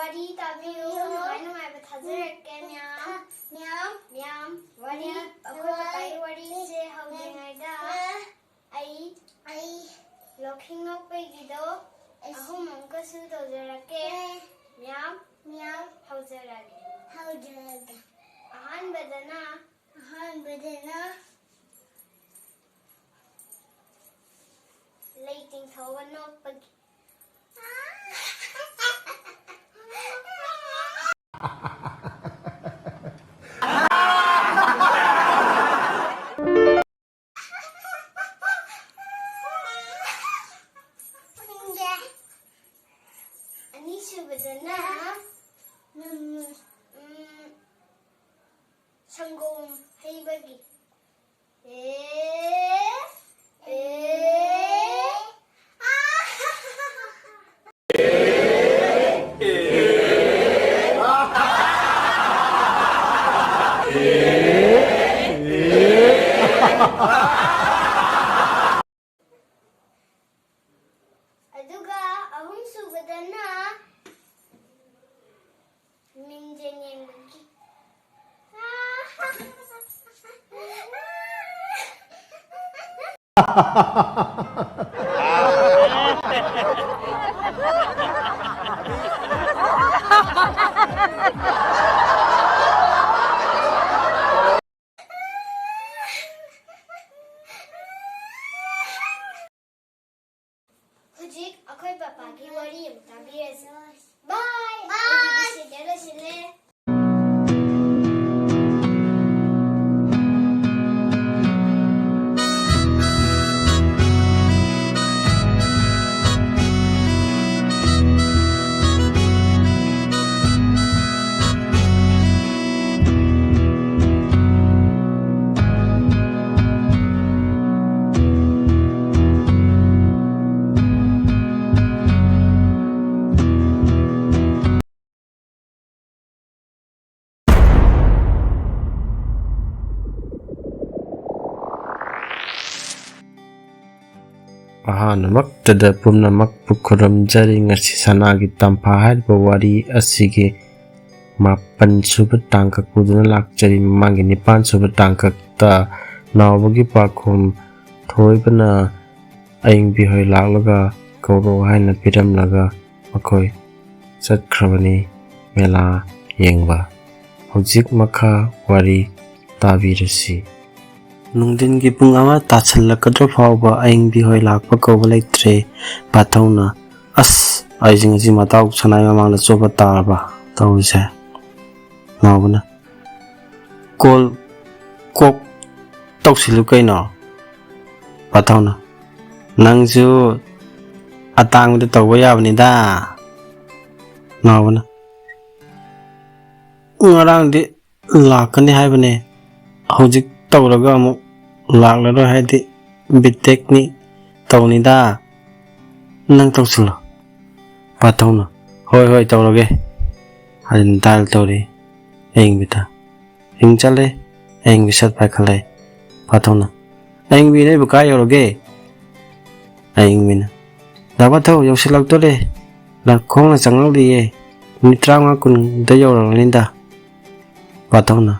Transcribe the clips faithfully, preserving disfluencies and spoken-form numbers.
ꯋꯥꯔꯤ ꯇꯥꯕꯤꯌꯨ꯫ ꯅꯨꯡꯉꯥꯏ ꯅꯨꯡꯉꯥꯏꯕ ꯊꯥꯖꯔꯛꯀꯦ, ꯃꯌꯥꯝ꯫ ꯃꯌꯥꯝ꯫ ꯃꯌꯥꯝ, ꯋꯥꯔꯤ, ꯋꯥꯔꯤ꯫ ꯑꯩꯈꯣꯏ ꯄꯄꯥꯒꯤ ꯋꯥꯔꯤꯁꯦ ꯍꯧꯗ꯭ꯔꯤꯉꯩꯗ ꯑꯩ, ꯑꯩ ꯂꯧꯈꯤꯡ ꯅꯣꯛꯄꯒꯤꯗꯣ ꯑꯁ꯫ ꯑꯍꯨꯝ ꯑꯃꯨꯛꯀꯁꯨ ꯇꯧꯖꯔꯛꯀꯦ꯫ ꯑꯦ꯫ ꯃꯌꯥꯝ꯫ ꯃꯌꯥꯝ꯫ ꯍꯧꯖꯔꯒꯦ꯫ ꯍꯧꯖꯔꯒꯦ꯫ ꯑꯍꯥꯟꯕꯗꯅ꯫ ꯑꯍꯥꯟꯕꯗꯅ꯫ ꯂꯩ ꯇꯤꯡꯊꯣꯛꯑꯒ ꯅꯣꯛꯄꯒꯤ꯫ ꯑꯅꯤꯁꯨꯕꯗꯅ, ꯎꯝ, ꯎꯝ, ꯁꯪꯒꯣꯝ ꯍꯩꯕꯒꯤ꯫ ꯑꯦ, ꯑꯦ, ꯑꯥ꯫ ꯑꯗꯨꯒ ꯑꯍꯨꯝꯁꯨꯕꯗꯅ ꯃꯤꯡꯖꯦꯜ ꯌꯦꯡꯕꯒꯤ꯫ ꯍꯧꯖꯤꯛ ꯑꯩꯈꯣꯏ ꯄꯄꯥꯒꯤ ꯋꯥꯔꯤ ꯑꯃꯨꯛ ꯇꯥꯕꯤꯔꯁꯤ꯫ ꯕꯥꯏ! ꯕꯥꯏ! ꯑꯩꯒꯤ ꯁꯤꯗ ꯂꯣꯏꯁꯤꯜꯂꯦ꯫ ꯑꯍꯥꯟꯕꯃꯛꯇꯗ ꯄꯨꯝꯅꯃꯛꯄꯨ ꯈꯨꯔꯨꯝꯖꯔꯤ꯫ ꯉꯁꯤ ꯁꯅꯥꯒꯤ ꯇꯝꯐꯥ ꯍꯥꯏꯔꯤꯕ ꯋꯥꯔꯤ ꯑꯁꯤꯒꯤ ꯃꯥꯄꯟ ꯁꯨꯕ ꯇꯥꯡꯀꯛ ꯄꯨꯗꯨꯅ ꯂꯥꯛꯆꯔꯤ꯫ ꯃꯃꯥꯡꯒꯤ ꯅꯤꯄꯥꯟ ꯁꯨꯕ ꯇꯥꯡꯀꯛꯇ ꯅꯥꯎꯕꯒꯤ ꯄꯥꯈꯣꯝ ꯊꯣꯏꯕꯅ ꯑꯌꯤꯡꯕꯤ ꯍꯣꯏ ꯂꯥꯛꯂꯒ ꯀꯧꯔꯛꯑꯣ ꯍꯥꯏꯅ ꯄꯤꯔꯝꯂꯒ ꯃꯈꯣꯏ ꯆꯠꯈ꯭ꯔꯕꯅꯤ ꯃꯦꯂꯥ ꯌꯦꯡꯕ꯫ ꯍꯧꯖꯤꯛ ꯃꯈꯥ ꯋꯥꯔꯤ ꯇꯥꯕꯤꯔꯁꯤ꯫ ꯅꯨꯡꯊꯤꯟꯒꯤ ꯄꯨꯡ ꯑꯃ ꯇꯥꯁꯤꯜꯂꯛꯀꯗ꯭ꯔ ꯐꯥꯎꯕ ꯑꯌꯤꯡꯕꯤ ꯍꯣꯏ ꯂꯥꯛꯄ ꯀꯧꯕ ꯂꯩꯇ꯭ꯔꯦ꯫ ꯄꯥꯊꯧꯅ, "ꯑꯁ, ꯑꯩꯁꯦ ꯉꯁꯤ ꯃꯇꯥꯎ ꯁꯅꯥꯏ ꯃꯃꯥꯡꯗ ꯆꯣꯞꯄ ꯇꯥꯔꯕ ꯇꯧꯔꯤꯁꯦ?" ꯅꯥꯎꯕꯅ, "ꯀꯣꯜ ꯀꯣꯛ ꯇꯧꯁꯤꯜꯂꯨ ꯀꯩꯅꯣ?" ꯄꯥꯊꯧꯅ, "ꯅꯪꯁꯨ ꯑꯇꯥꯡꯕꯗ ꯇꯧꯕ ꯌꯥꯕꯅꯤꯗ꯫" ꯅꯥꯎꯕꯅ, "ꯉꯔꯥꯡꯗꯤ ꯂꯥꯛꯀꯅꯤ ꯍꯥꯏꯕꯅꯦ, ꯍꯧꯖꯤꯛ ꯇꯧꯔꯒ ꯑꯃꯨꯛ ꯂꯥꯛꯂꯔꯣꯏ ꯍꯥꯏꯗꯤ ꯕꯤꯇꯦꯛꯅꯤ ꯇꯧꯅꯤꯗ, ꯅꯪ ꯇꯧꯁꯤꯜꯂꯣ꯫" ꯄꯥꯊꯧꯅ, "ꯍꯣꯏ ꯍꯣꯏ ꯇꯧꯔꯒꯦ꯫" ꯑꯗꯨꯅ ꯗꯥꯏꯜ ꯇꯧꯔꯦ ꯑꯌꯤꯡꯕꯤꯗ꯫ ꯔꯤꯡ ꯆꯠꯂꯦ꯫ ꯑꯌꯤꯡꯕꯤ ꯁꯠ ꯄꯥꯏꯈꯠꯂꯦ꯫ ꯄꯥꯊꯧꯅ, "ꯑꯌꯤꯡꯕꯤ ꯅꯣꯏꯕꯨ ꯀꯥꯏ ꯌꯧꯔꯒꯦ?" ꯑꯌꯤꯡꯕꯤꯅ, "ꯗꯥ ꯄꯥꯊꯧ ꯌꯧꯁꯤꯜꯂꯛꯇꯣꯔꯦ, ꯂ-, ꯈꯣꯡꯅ ꯆꯪꯂꯛꯂꯤꯌꯦ, ꯃꯤꯅꯤꯠ ꯇꯔꯥꯃꯉꯥ ꯀꯨꯟꯗ ꯌꯧꯔꯛꯂꯅꯤꯗ꯫" ꯄꯥꯊꯧꯅ,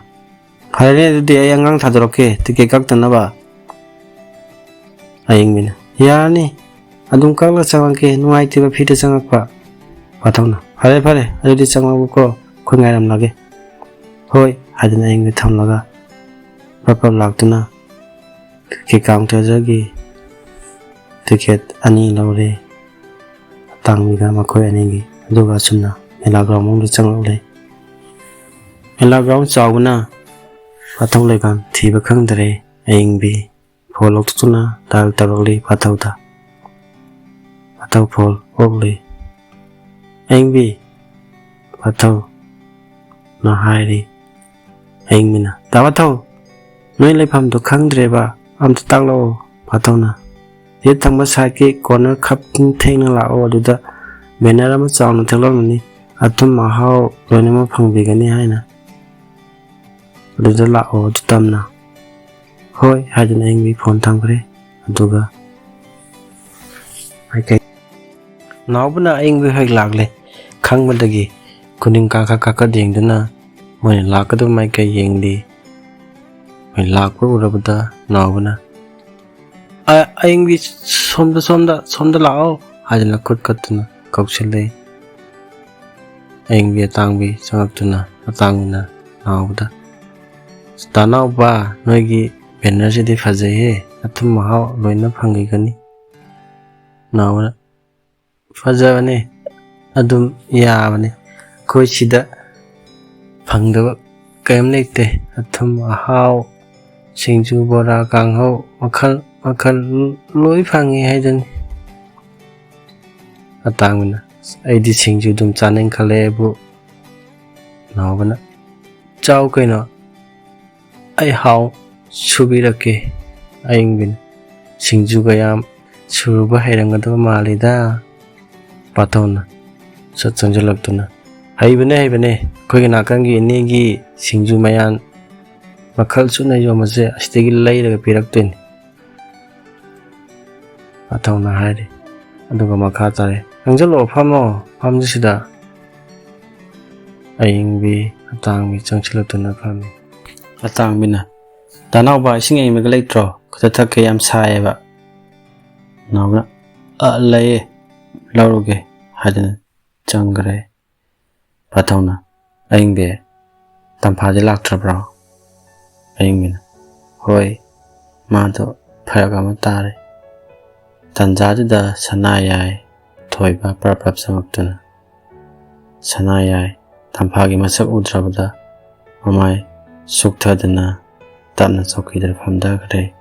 "ꯐꯔꯦꯅꯦ, ꯑꯗꯨꯗꯤ ꯑꯩ ꯑꯉꯥꯡ ꯊꯥꯗꯣꯔꯛꯀꯦ ꯇꯤꯀꯦꯠ ꯀꯛꯇꯅꯕ꯫" ꯑꯌꯤꯡꯕꯤꯅ, "ꯌꯥꯔꯅꯤ, ꯑꯗꯨꯝ ꯀꯛꯂ ꯆꯪꯉꯛꯀꯦ, ꯅꯨꯡꯉꯥꯏꯇꯦꯕ ꯐ꯭ꯔꯤꯗ ꯆꯪꯉꯛꯄ꯫" ꯄꯥꯊꯧꯅ, "ꯐꯔꯦ ꯐꯔꯦ, ꯑꯗꯨꯗꯤ ꯆꯪꯉꯛꯎꯀꯣ, ꯑꯩꯈꯣꯏ ꯉꯥꯏꯔꯝꯂꯒꯦ꯫" "ꯍꯣꯏ" ꯍꯥꯏꯗꯨꯅ ꯑꯌꯤꯡꯕꯤ ꯊꯝꯂꯒ ꯄꯞ ꯄꯞ ꯂꯥꯛꯇꯨꯅ ꯇꯤꯀꯦꯠ ꯀꯥꯎꯟꯇꯔꯗꯒꯤ ꯇꯤꯀꯦꯠ ꯑꯅꯤ ꯂꯧꯔꯦ꯫ ꯑꯇꯥꯡꯕꯤꯒ ꯃꯈꯣꯏ ꯑꯅꯤꯒꯤ꯫ ꯑꯗꯨꯒ ꯑꯁꯨꯝꯅ ꯃꯦꯂꯥ ꯒ꯭ꯔꯥꯎꯟ ꯃꯅꯨꯡꯗ ꯆꯪꯂꯛꯂꯦ꯫ ꯃꯦꯂꯥ ꯒ꯭ꯔꯥꯎꯟ ꯆꯥꯎꯕꯅ ꯄꯥꯊꯧ ꯂꯩꯕꯝ ꯊꯤꯕ ꯈꯪꯗꯔꯦ꯫ ꯑꯌꯤꯡꯕꯤ ꯐꯣꯟ ꯂꯧꯊꯣꯛꯇꯨꯅ ꯗꯥꯏꯜ ꯇꯧꯔꯛꯂꯤ ꯄꯥꯊꯧꯗ꯫ ꯄꯥꯊꯧ ꯐꯣꯟ ꯑꯣꯛꯂꯤ꯫ "ꯑꯌꯤꯡꯕꯤ!" ꯄꯥꯊꯧꯅ ꯍꯥꯏꯔꯤ꯫ ꯑꯌꯤꯡꯕꯤꯅ, "ꯗꯥ ꯄꯥꯊꯧ, ꯅꯣꯏ ꯂꯩꯐꯝꯗꯣ ꯈꯪꯗ꯭ꯔꯦꯕ, ꯑꯝꯇ ꯇꯥꯛꯂꯛꯑꯣ꯫" ꯄꯥꯊꯧꯅ, "ꯌꯦꯠ ꯊꯪꯕ ꯁꯥꯏꯠꯀꯤ ꯀꯣꯔꯅꯔ ꯈꯞ ꯊꯦꯡꯅ ꯂꯥꯛꯑꯣ, ꯑꯗꯨꯗ ꯕꯦꯅꯔ ꯑꯃ ꯆꯥꯎꯅ ꯊꯦꯠꯂꯝꯃꯅꯤ, ꯑꯊꯨꯝ ꯑꯍꯥꯎ ꯂꯣꯏꯅꯃꯛ ꯐꯪꯕꯤꯒꯅꯤ ꯍꯥꯏꯅ꯫ ꯑꯗꯨꯗ ꯂꯥꯛꯑꯣ ꯑꯗꯨ ꯇꯝꯅ꯫" "ꯍꯣꯏ" ꯍꯥꯏꯗꯨꯅ ꯑꯌꯤꯡꯕꯤ ꯐꯣꯟ ꯊꯝꯈ꯭ꯔꯦ꯫ ꯑꯗꯨꯒ ꯃꯥꯏꯀꯩ꯫ ꯅꯥꯎꯕꯅ ꯑꯏꯪꯕꯤ ꯍꯣꯏ ꯂꯥꯛꯂꯦ ꯈꯪꯕꯗꯒꯤ ꯈꯨꯅꯤꯡ ꯀꯥꯈꯠ ꯀꯥꯈꯠ ꯌꯦꯡꯗꯨꯅ ꯃꯣꯏꯅ ꯂꯥꯛꯀꯗꯕ ꯃꯥꯏꯀꯩ ꯌꯦꯡꯂꯤ꯫ ꯃꯣꯏ ꯂꯥꯛꯄ ꯎꯔꯕꯗ ꯅꯥꯎꯕꯅ, "ꯑ-, ꯑꯏꯪꯕꯤ, ꯁꯣꯝꯗ, ꯁꯣꯝꯗ, ꯁꯣꯝꯗ ꯂꯥꯛꯑꯣ" ꯍꯥꯏꯗꯨꯅ ꯈꯨꯠ ꯀꯠꯇꯨꯅ ꯀꯧꯁꯤꯜꯂꯦ꯫ ꯑꯏꯪꯕꯤ ꯑꯇꯥꯡꯕꯤ ꯆꯪꯉꯛꯇꯨꯅ ꯑꯇꯥꯡꯕꯤꯅ ꯅꯥꯎꯕꯗ, "ꯇꯥꯅꯥꯎꯕ, ꯅꯣꯏꯒꯤ banner ꯁꯤꯗꯤ ꯐꯖꯩꯍꯦ, ꯑꯊꯨꯝ ꯑꯍꯥꯎ ꯂꯣꯏꯅ ꯐꯪꯈꯤꯒꯅꯤ"꯫ ꯅꯥꯎꯕꯅ, "ꯐꯖꯕꯅꯦ, ꯑꯗꯨꯝ ꯌꯥꯕꯅꯦ, ꯑꯩꯈꯣꯏ ꯁꯤꯗ ꯐꯪꯗꯕ ꯀꯔꯤꯝ ꯂꯩꯇꯦ, ꯑꯊꯨꯝ ꯑꯍꯥꯎ, ꯁꯤꯡꯖꯨ, ꯕꯣꯔꯥ, ꯀꯥꯡꯍꯧ, ꯃꯈꯜ ꯃꯈꯜ ꯂꯣꯏ ꯐꯪꯉꯤ ꯍꯥꯏꯗꯨꯅꯤ"꯫ ꯑꯇꯥꯡꯕꯅ, "ꯑꯩꯗꯤ ꯁꯤꯡꯖꯨ ꯑꯗꯨꯝ ꯆꯥꯅꯤꯡꯈꯠꯂꯛꯑꯦꯕꯨ"꯫ ꯅꯥꯎꯕꯅ, "ꯆꯥꯎ ꯀꯩꯅꯣ, ꯑꯩ ꯍꯥꯎ ꯁꯨꯕꯤꯔꯛꯀꯦ"꯫ ꯑꯏꯪꯕꯤꯅ, "ꯁꯤꯡꯖꯨꯒ ꯌꯥꯝ ꯁꯨꯔꯨꯕ ꯍꯩꯔꯝꯒꯗꯕ ꯃꯥꯜꯂꯤꯗ"꯫ ꯄꯥꯊꯧꯅ ꯁꯠ ꯆꯪꯁꯤꯜꯂꯛꯇꯨꯅ, "ꯍꯩꯕꯅꯦ, ꯍꯩꯕꯅꯦ, ꯑꯩꯈꯣꯏꯒꯤ ꯅꯥꯀꯟꯒꯤ ꯏꯅꯦꯒꯤ ꯁꯤꯡꯖꯨ ꯃꯌꯥꯟ ꯃꯈꯜ ꯁꯨꯅ ꯌꯣꯟꯕꯁꯦ ꯑꯁꯤꯗꯒꯤ ꯂꯩꯔꯒ ꯄꯤꯔꯛꯇꯣꯏꯅꯤ"꯫ ꯄꯥꯊꯧꯅ ꯍꯥꯏꯔꯤ꯫ ꯑꯗꯨꯒ ꯃꯈꯥ ꯇꯥꯔꯦ, "ꯆꯪꯁꯤꯜꯂꯛꯑꯣ, ꯐꯝꯃꯣ, ꯐꯝꯁꯤ ꯁꯤꯗ"꯫ ꯑꯏꯪꯕꯤ ꯑꯇꯥꯡꯕꯤ ꯆꯪꯁꯤꯜꯂꯛꯇꯨꯅ ꯐꯝꯃꯤ꯫ ꯑꯇꯥꯡꯕꯤꯅ, "ꯇꯥꯅꯥꯎꯕ, ꯏꯁꯤꯡ ꯑꯏꯪꯕꯒ ꯂꯩꯇ꯭ꯔꯣ? ꯈꯨꯠꯇ ꯊꯛꯀꯦ, ꯌꯥꯝ ꯁꯥꯏꯌꯦꯕ"꯫ ꯅꯥꯎꯕꯅ, "ꯑ, ꯂꯩꯌꯦ, ꯂꯧꯔꯨꯒꯦ" ꯍꯥꯏꯗꯨꯅ ꯆꯪꯈ꯭ꯔꯦ꯫ ꯄꯥꯊꯧꯅ, "ꯑꯏꯪꯕꯤ, ꯇꯝꯐꯥꯗꯤ ꯂꯥꯛꯇ꯭ꯔꯕ꯭ꯔꯣ?" ꯑꯏꯪꯕꯤꯅ, "ꯍꯣꯏ, ꯃꯥꯗꯣ ꯐꯔꯛ ꯑꯃ ꯇꯥꯔꯦ"꯫ ꯇꯟꯖꯥꯗꯨꯗ ꯁꯅꯥꯌꯥꯏ ꯊꯣꯏꯕ ꯄ꯭ꯔꯞ ꯄ꯭ꯔꯞ ꯆꯪꯉꯛꯇꯨꯅ, ꯁꯅꯥꯌꯥꯏ ꯇꯝꯐꯥꯒꯤ ꯃꯁꯛ ꯎꯗ꯭ꯔꯕꯗ ꯃꯃꯥꯏ ꯁꯨꯛꯊꯗꯨꯅ ꯇꯞꯅ ꯆꯧꯀꯤꯗ ꯐꯝꯊꯈ꯭ꯔꯦ꯫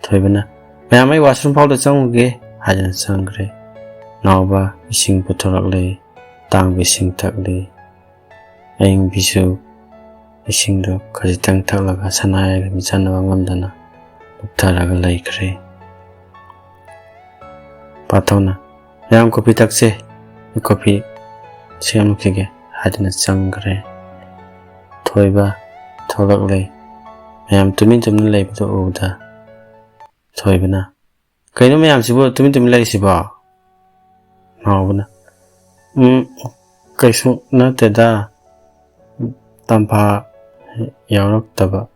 ꯊꯣꯏꯕꯅ, "ꯃꯌꯥꯝ, ꯑꯩ washroom ꯐꯥꯎꯗ ꯆꯪꯉꯨꯒꯦ" ꯍꯥꯏꯗꯨꯅ ꯆꯪꯈ꯭ꯔꯦ꯫ ꯅꯥꯎꯕ ꯏꯁꯤꯡ ꯄꯨꯊꯣꯔꯛꯂꯦ꯫ ꯇꯥꯡꯕ ꯏꯁꯤꯡ ꯊꯛꯂꯤ꯫ ꯑꯏꯪꯕꯤꯁꯨ ꯏꯁꯤꯡꯗꯨ ꯈꯖꯤꯛꯇꯪ ꯊꯛꯂꯒ ꯁꯅꯥꯌꯥꯏꯒ ꯃꯤꯆꯥꯟꯅꯕ ꯉꯝꯗꯅ ꯂꯨꯞꯊꯔꯒ ꯂꯩꯈ꯭ꯔꯦ꯫ ꯄꯥꯊꯧꯅ, "ꯃꯌꯥꯝ coffee ꯊꯛꯁꯦ, ꯑꯩ coffee ꯁꯦꯝꯈꯤꯒꯦ" ꯍꯥꯏꯗꯨꯅ ꯆꯪꯈ꯭ꯔꯦ꯫ ꯊꯣꯏꯕ ꯊꯣꯛꯂꯛꯂꯦ꯫ ꯃꯌꯥꯝ ꯇꯨꯃꯤꯟ ꯇꯨꯃꯤꯟ ꯂꯩꯕꯗꯨ ꯎꯕꯗ ꯊꯣꯏꯕꯅ, "ꯀꯩꯅꯣ ꯃꯌꯥꯝꯁꯤꯕꯨ ꯇꯨꯃꯤꯟ ꯇꯨꯃꯤꯟ ꯂꯩꯔꯤꯁꯤꯕꯣ? ꯅꯥꯎꯕꯅ, "ꯎꯝ, ꯀꯩꯁꯨ ꯅꯠꯇꯦꯗ, ꯇꯝꯐꯥ ꯌꯥꯎꯔꯛꯇꯕ꯫"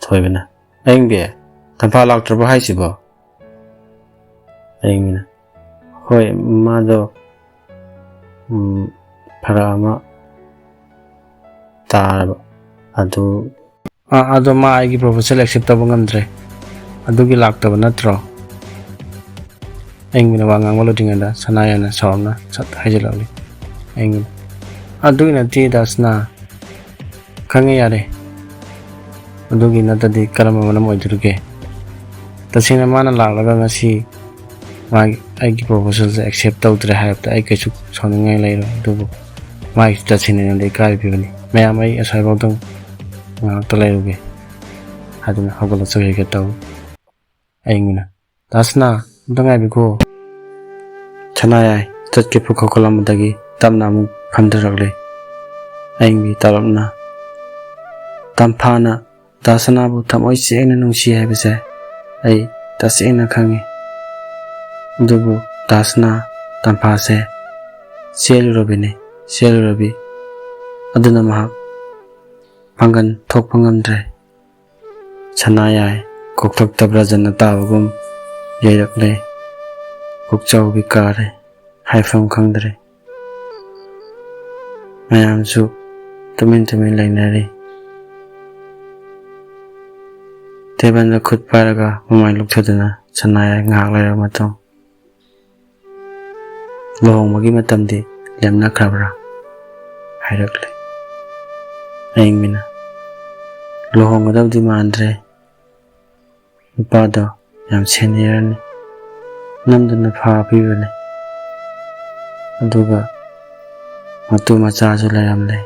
ꯊꯣꯏꯕꯅ, "ꯑꯌꯤꯡꯕꯤ, ꯇꯝꯐꯥ ꯂꯥꯛꯇ꯭ꯔꯕ ꯍꯥꯏꯁꯤꯕꯣ?" ꯑꯌꯤꯡꯕꯤꯅ, "ꯍꯣꯏ, ꯃꯥꯗꯣ, ꯎꯝ, ꯐꯔꯛ ꯑꯃ ꯇꯥꯔꯕ, ꯑꯗꯨ, ꯑ, ꯑꯗꯣ ꯃꯥ ꯑꯩꯒꯤ proposal accept ꯇꯧꯕ ꯉꯝꯗ꯭ꯔꯦ, ꯑꯗꯨꯒꯤ ꯂꯥꯛꯇꯕ ꯅꯠꯇ꯭ꯔꯣ?" ꯑꯌꯤꯡꯕꯤꯅ ꯋꯥ ꯉꯥꯡꯕ ꯂꯣꯏꯗ꯭ꯔꯤꯉꯩꯗ ꯁꯅꯥꯌꯥꯏꯅ ꯁꯥꯎꯔꯞꯅ ꯁꯠ ꯍꯥꯏꯖꯤꯜꯂꯛꯂꯤ꯫ ꯑꯌꯤꯡꯕꯤꯅ, "ꯑꯗꯨꯒꯤ ꯅꯠꯇꯦ ꯗꯥꯁꯅꯥ, ꯈꯪꯉꯦ ꯌꯥꯔꯦ, ꯑꯗꯨꯒꯤ ꯅꯠꯇꯗꯤ ꯀꯔꯝꯕ ꯃꯔꯝ ꯑꯣꯏꯗꯣꯔꯤꯒꯦ? ꯇꯁꯦꯡꯅ ꯃꯥꯅ ꯂꯥꯛꯂꯒ ꯉꯁꯤ ꯃꯥꯒꯤ, ꯑꯩꯒꯤ proposalꯁꯦ accept ꯇꯧꯗ꯭ꯔꯦ ꯍꯥꯏꯕꯗ ꯑꯩ ꯀꯩꯁꯨ ꯁꯥꯎꯅꯤꯡꯉꯥꯏ ꯂꯩꯔꯣꯏ, ꯑꯗꯨꯕꯨ ꯃꯥꯒꯤꯁꯨ ꯇꯁꯦꯡꯅ ꯑꯩꯉꯣꯟꯗ ꯏꯀꯥꯏꯕ ꯄꯤꯕꯅꯤ꯫ ꯃꯌꯥꯝ, ꯑꯩ ꯑꯁ꯭ꯋꯥꯏꯐꯥꯎꯗꯪ ꯉꯥꯏꯍꯥꯛꯇ ꯂꯩꯔꯨꯒꯦ꯫" ꯍꯥꯏꯗꯨꯅ ꯍꯧꯒꯠꯂꯛꯆꯈꯤꯒꯦ ꯇꯧꯏ꯫ ꯑꯌꯤꯡꯕꯤꯅ, "ꯗꯥꯁꯅꯥ, ꯑꯝꯇ ꯉꯥꯏꯕꯤꯈꯣ꯫" ꯁꯅꯥꯌꯥꯏ ꯆꯠꯈꯤꯕ ꯈꯣꯡꯀꯥꯞ ꯑꯃꯗꯒꯤ ꯇꯞꯅ ꯑꯃꯨꯛ ꯐꯝꯊꯔꯛꯂꯦ꯫ ꯑꯌꯤꯡꯕꯤ ꯇꯞꯂꯞꯅ, "ꯇꯝꯐꯥꯅ ꯗꯥꯁꯅꯥꯕꯨ ꯊꯃꯣꯏ ꯁꯦꯡꯅ ꯅꯨꯡꯁꯤ ꯍꯥꯏꯕꯁꯦ ꯑꯩ ꯇꯁꯦꯡꯅ ꯈꯪꯉꯤ꯫ ꯑꯗꯨꯕꯨ ꯗꯥꯁꯅꯥ ꯇꯝꯐꯥꯁꯦ ꯆꯦꯜꯂꯨꯔꯕꯤꯅꯤ, ꯆꯦꯜꯂꯨꯔꯕꯤ꯫ ꯑꯗꯨꯅ ꯃꯍꯥꯛ ꯄꯥꯡꯒꯜ ꯊꯣꯛꯄ ꯉꯝꯗ꯭ꯔꯦ꯫" ꯁꯅꯥꯌꯥꯏ ꯀꯣꯛꯊꯛꯇ ꯕ꯭ꯔꯖꯅ ꯇꯥꯕꯒꯨꯝ ꯌꯩꯔꯛꯂꯦ꯫ ꯄꯨꯛꯆꯥꯎꯕꯤ ꯀꯥꯔꯦ, ꯍꯥꯏꯐꯝ ꯈꯪꯗ꯭ꯔꯦ꯫ ꯃꯌꯥꯝꯁꯨ ꯇꯨꯃꯤꯟ ꯇꯨꯃꯤꯟ ꯂꯩꯅꯔꯤ꯫ ꯇꯦꯕꯜꯗ ꯈꯨꯠ ꯄꯥꯏꯔꯒ ꯃꯃꯥꯏ ꯂꯨꯞꯊꯗꯨꯅ ꯁꯅꯥꯌꯥꯏ ꯉꯥꯏꯍꯥꯛ ꯂꯩꯔꯕ ꯃꯇꯨꯡ, "ꯂꯨꯍꯣꯡꯕꯒꯤ ꯃꯇꯝꯗꯤ ꯂꯦꯞꯅꯈ꯭ꯔꯕ꯭ꯔꯥ?" ꯍꯥꯏꯔꯛꯂꯦ꯫ ꯑꯌꯤꯡꯕꯤꯅ, "ꯂꯨꯍꯣꯡꯒꯗꯕꯗꯤ ꯃꯥꯟꯗ꯭ꯔꯦ꯫ ꯅꯨꯄꯥꯗꯣ ꯌꯥꯝ ꯁꯦꯟꯅꯔꯅꯤ꯫ ꯅꯝꯗꯨꯅ ꯐꯥꯕꯤꯕꯅꯤ꯫ ꯑꯗꯨꯒ ꯃꯇꯨ ꯃꯆꯥꯁꯨ ꯂꯩꯔꯝꯂꯦ꯫"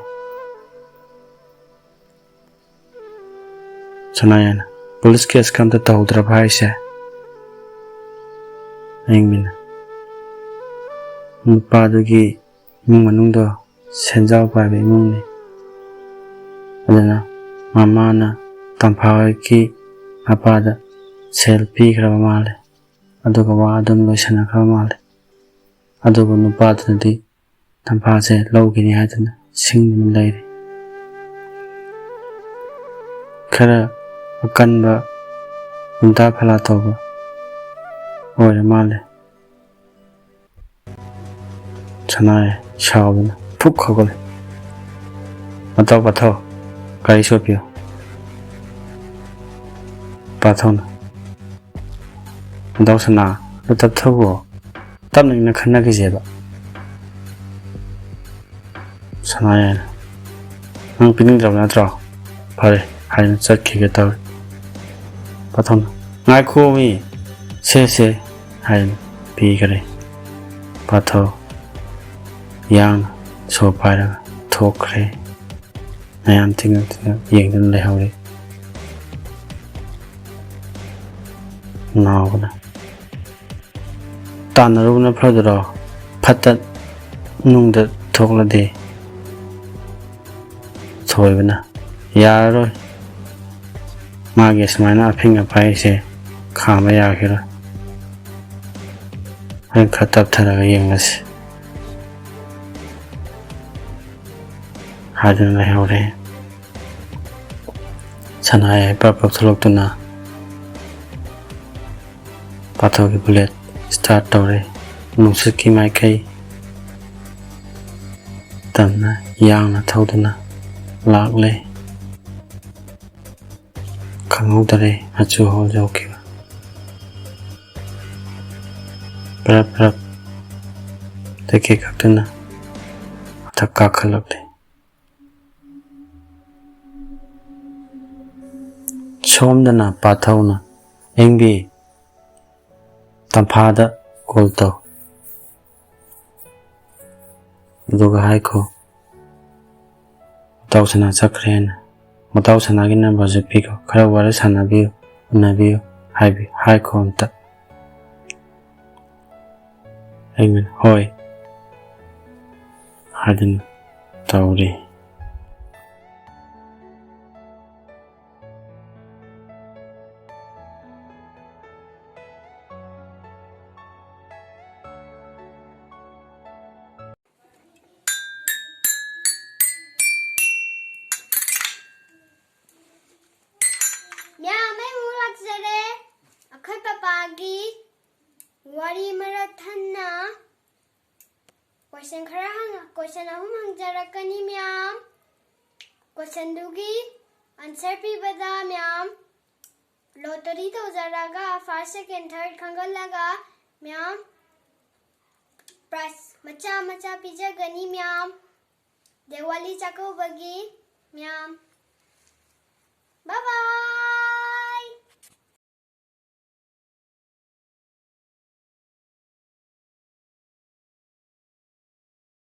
ꯁꯅꯥꯌꯥꯏꯅ, "ꯄꯨꯂꯤꯁ ꯀꯦꯁꯀ ꯑꯝꯇ ꯇꯧꯍꯧꯗ꯭ꯔꯕ ꯍꯥꯏꯁꯦ?" ꯑꯌꯤꯡꯕꯤꯅ, "ꯅꯨꯄꯥꯗꯨꯒꯤ ꯏꯃꯨꯡ ꯃꯅꯨꯡꯗꯣ ꯁꯦꯟꯖꯥꯎ ꯄꯥꯏꯕ ꯏꯃꯨꯡꯅꯤ꯫ ꯑꯗꯨꯅ ꯃꯃꯥꯅ ꯇꯝꯐꯥ ꯍꯣꯏꯒꯤ ꯃꯄꯥꯗ ꯁꯦꯜ ꯄꯤꯈ꯭ꯔꯕ ꯃꯥꯜꯂꯦ꯫ ꯑꯗꯨꯒ ꯋꯥ ꯑꯗꯨꯝ ꯂꯣꯏꯁꯤꯟꯅꯈ꯭ꯔꯕ ꯃꯥꯜꯂꯦ꯫ ꯑꯗꯨꯕꯨ ꯅꯨꯄꯥꯗꯨꯅꯗꯤ ꯇꯝꯐꯥꯁꯦ ꯂꯧꯈꯤꯅꯤ ꯍꯥꯏꯗꯨꯅ ꯁꯤꯡꯗꯨꯅ ꯂꯩꯔꯤ꯫ ꯈꯔ ꯑꯀꯟꯕ ꯎꯟꯇꯥ ꯐꯂꯥ ꯇꯧꯕ ꯑꯣꯏꯔ ꯃꯥꯜꯂꯦ꯫ ꯁꯅꯥ ꯁꯥꯎꯗꯨꯅ ꯐꯨꯛ ꯍꯧꯒꯠꯂꯦ꯫ "ꯃꯇꯥꯎ ꯄꯥꯊꯧ, ꯒꯥꯔꯤ ꯁꯣꯠꯄꯤꯌꯨ꯫" ꯄꯥꯊꯧꯅ, "ꯃꯇꯥꯎ ꯁꯅꯥ, ꯑꯗꯨ ꯇꯞꯊꯧꯑꯣ, ꯇꯞꯅ ꯏꯪꯅ ꯈꯟꯅꯈꯤꯁꯦꯕ꯫" ꯁꯅꯥꯌꯥꯏꯅ, "ꯅꯪ ꯄꯤꯅꯤꯡꯗ꯭ꯔꯕ ꯅꯠꯇ꯭ꯔꯣ? ꯐꯔꯦ," ꯍꯥꯏꯅ ꯆꯠꯈꯤꯒꯦ ꯇꯧꯔꯦ꯫ ꯄꯥꯊꯧꯅ, "ꯉꯥꯏꯈꯣꯃꯤ, ꯁꯦ ꯁꯦ," ꯍꯥꯏꯅ ꯄꯤꯈꯔꯦ꯫ ꯄꯥꯊꯧ ꯌꯥꯡꯅ ꯁꯣ ꯄꯥꯏꯔꯒ ꯊꯣꯛꯈ꯭ꯔꯦ꯫ ꯃꯌꯥꯝ ꯊꯤꯉꯛ ꯊꯤꯉꯛ ꯌꯦꯡꯗꯨꯅ ꯂꯩꯍꯧꯔꯤ꯫ ꯅꯥꯎꯕꯅ, "ꯇꯥꯟꯅꯔꯨꯕꯅ ꯐꯗ꯭ꯔꯣ? ꯐꯠꯇ ꯅꯨꯡꯗ ꯊꯣꯛꯂꯗꯤ?" ꯊꯣꯏꯕꯅ, "ꯌꯥꯔꯔꯣꯏ꯫ ꯃꯥꯒꯤ ꯁꯨꯃꯥꯏꯅ ꯑꯐꯤꯡ ꯑꯐꯥꯏꯁꯦ ꯈꯥꯝꯕ ꯌꯥꯈꯤꯔꯣꯏ꯫ ꯍꯣꯔꯦꯟ ꯈꯔ ꯇꯞꯊꯔꯒ ꯌꯦꯡꯂꯁꯤ," ꯍꯥꯏꯗꯨꯅ ꯂꯩꯍꯧꯔꯦ꯫ ꯁꯅꯥꯌꯥꯏ ꯄ꯭ꯔꯞ ꯄ꯭ꯔꯞ ꯊꯣꯛꯂꯛꯇꯨꯅ ꯄꯥꯊꯧꯒꯤ ꯕꯨꯂꯦꯠ ꯁ꯭ꯇꯥꯔꯠ ꯇꯧꯔꯦ꯫ ꯅꯨꯡꯁꯤꯠꯀꯤ ꯃꯥꯏꯀꯩ ꯇꯝꯅ ꯌꯥꯡꯅ ꯊꯧꯗꯨꯅ ꯂꯥꯛꯂꯦ꯫ ꯈꯪꯍꯧꯗꯔꯦ ꯃꯆꯨ ꯍꯣꯜ ꯌꯧꯈꯤꯕ꯫ ꯄ꯭ꯔꯞ ꯄ꯭ꯔꯞ ꯇꯈꯦꯠ ꯀꯛꯇꯨꯅ ꯃꯊꯛ ꯀꯥꯈꯠꯂꯛꯂꯦ꯫ ꯁꯣꯝꯗꯅ ꯄꯥꯊꯧꯅ, "ꯑꯌꯤꯡꯕꯤ, ꯇꯝꯐꯥꯗ ꯀꯣꯜ ꯇꯧ꯫ ꯑꯗꯨꯒ ꯍꯥꯏꯈꯣ, ꯃꯇꯥꯎ ꯁꯅꯥ ꯆꯠꯈ꯭ꯔꯦꯅ꯫ ꯃꯇꯥꯎ ꯁꯅꯥꯒꯤ ꯅꯝꯕꯔꯁꯨ ꯄꯤꯈꯣ꯫ ꯈꯔ ꯋꯥꯔꯤ ꯁꯥꯟꯅꯕꯤꯌꯨ, ꯎꯅꯕꯤꯌꯨ ꯍꯥꯏꯕꯤ-, ꯍꯥꯏꯈꯣ ꯑꯝꯇ꯫" ꯑꯩꯅ, "ꯍꯣꯏ," ꯍꯥꯏꯗꯨꯅ ꯇꯧꯔꯤ꯫ ꯃꯊꯪꯅ question ꯈꯔ ꯍꯪ question ꯑꯍꯨꯝ ꯍꯪꯖꯔꯛꯀꯅꯤ ꯃꯌꯥꯝ꯫ Questionꯗꯨꯒꯤ answer ꯄꯤꯕꯗ ꯃꯌꯥꯝ lottery ꯇꯧꯖꯔꯒ first second third ꯈꯪꯒꯠꯂꯒ ꯃꯌꯥꯝ prize ꯃꯆꯥ ꯃꯆꯥ ꯄꯤꯖꯒꯅꯤ ꯃꯌꯥꯝ꯫ ꯗꯤꯋꯥꯂꯤ ꯆꯥꯛꯀꯧꯕꯒꯤ ꯃꯌꯥꯝ꯫